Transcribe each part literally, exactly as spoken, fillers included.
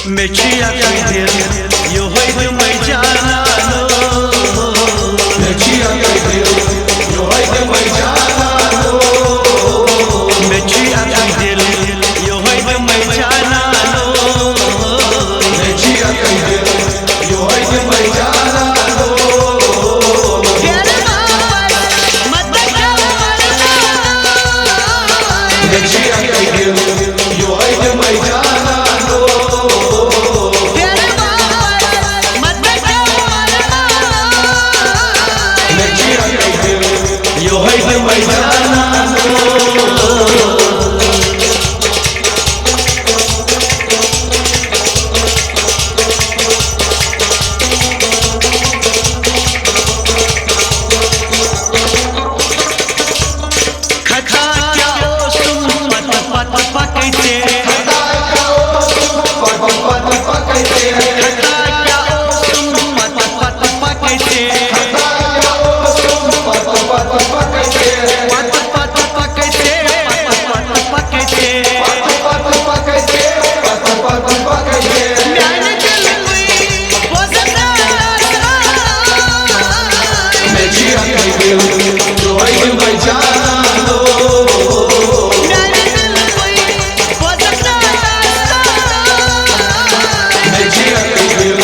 مےٚ چھُ یَتھ دِل یِہوٚے دِمَے جانانو۔ مےٚ چھُ یَتھ دِل یِہوٚے دِمَے جانانو۔ مےٚ چھُ یَتھ دِل یِہوٚے دِمَے جانانو۔ مےٚ چھُ یَتھ دِل یِہوٚے دِمَے جانانو۔ مےٚ چھُ یَتھ دِل یِہوٚے دِمَے جانانو۔ مےٚ چھُ یَتھ دِل یِہوٚے دِمَے جانانو۔ خطا کیٛاہ اوسُم پتہٕ پتہٕ پکے ژےٚ۔ خطا کیٛاہ اوسُم پتہٕ پتہٕ پکے ژےٚ۔ خطا کیٛاہ اوسُم پتہٕ پتہٕ پکے ژےٚ۔ خطا کیٛاہ اوسُم پتہٕ پتہٕ پکے ژےٚ۔ پتہٕ پتہٕ پکے ژےٚ، پتہٕ پتہٕ پکے ژےٚ۔ پتہٕ پتہٕ پکے ژےٚ، پتہٕ پتہٕ پکے ژےٚ۔ میانہِ دِلٕکُے بوزن دار۔ مےٚ چھُ یَتھ دِل یِہوٚے دِمَے جانانو۔ میانہِ دِلٕکُے بوزن دار۔ مےٚ چھُ یَتھ دِل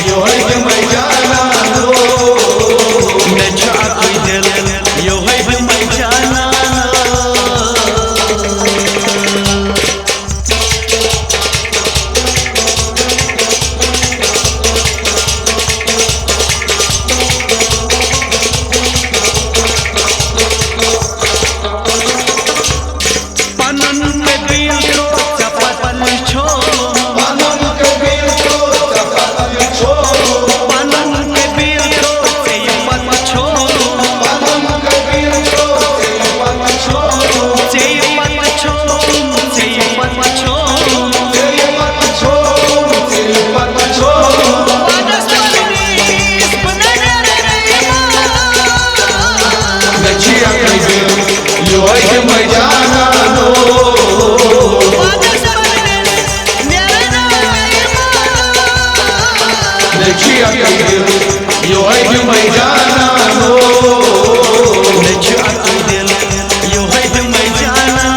یِہوٚے دِمَے جانانو۔ مےٚ چھُ اَکُے دِل یِہوٚے دِمَے جانانو۔ پنُن قبیٖل ترٛوو ژےٚ پتہٕ چھوٚوُم۔ پنُن قبیٖل ترٛوو ژےٚ پتہٕ چھوٚوُم۔ پنُن قبیٖل ترٛوو ژےٚ یہِ پتہٕ چھوٚوُم۔ پنُن قبیٖل ترٛوو ژےٚ یہِ پتہٕ چھوٚوُم۔ ژےٚ یہِ پتہٕ چھوٚوُم، ژےٚ یہِ پتہٕ چھوٚوُم۔ ژےٚ یہِ پتہٕ چھوٚوُم، ژےٚ یہِ پتہٕ چھوٚوُم۔ پانس پننِس بہٕ نہ نیرٕ نہٕ یِمن۔ مےٚ چھُ یَتھ دِل یِہوٚے دِمَے جانانو۔ پانس پننِس نیرٕ نہٕ یِمن۔ مےٚ چھُ یَتھ دِل یِہوٚے دِمَے جانانو۔ مےٚ چھُ اَکُے دِل یِہوٚے دِمَے جانانو۔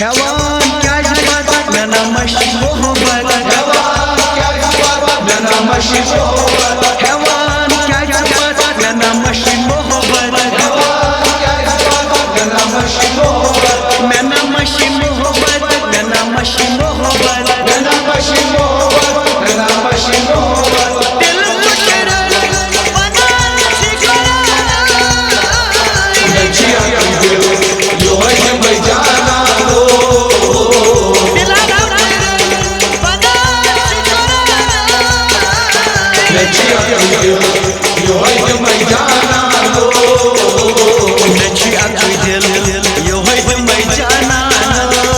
ہٮ۪وان کیٛازِ پَتہٕ مےٚ نہ مَشہِ محبت؟ ہٮ۪وان کیٛازِ پَتہٕ مےٚ نہ مَشہِ محبت؟ ہٮ۪وان کیٛازِ پَتہٕ مےٚ نہ مَشہِ محبت؟ ہٮ۪وان کیٛازِ پَتہٕ مےٚ نہ مَشہِ محبت؟ مےٚ نہ مَشہِ محبت، مےٚ نہ مَشہِ محبت۔ مےٚ نہ مَشہِ محبت، مےٚ نہ مَشہِ محبت۔ دِل مُجرم وَنان چھِ کران۔ مےٚ چھِ یَتھ دِل یِہوٚے دِمَے جانانو۔ دِل مُجرم وَنان چھِ کران۔ مےٚ چھِ یَتھ دِل یِہوٚے دِمَے جانانو۔ مےٚ چھِ یَتھ دِل یِہوٚے دِمَے جانانو۔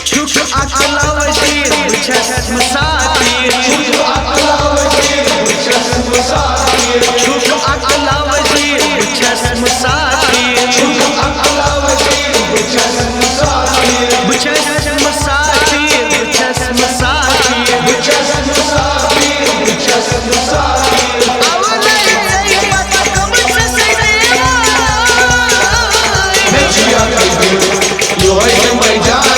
چھُکھ عقلا وزیر، بہٕ چھَس مُسافِر۔ چھُکھ عقلا وزیر، بہٕ چھَس مُسافِر۔ چھُکھ عقلا وزیر، بہٕ چھَس مُسافِر۔ چھُکھ عقلا وزیر، بہٕ چھَس مُسافِر۔ بہٕ چھَس مُسافِر، بہٕ چھَس مُسافِر۔ بہٕ چھَس مُسافِر، بہٕ چھَس مُسافِر۔ اَوَلَے ژےٚ پَتہٕ گٔمٕژ چھَسَے دیوان۔ مےٚ چھُ یَتھ دِل یِہوٚے دِمَے جان۔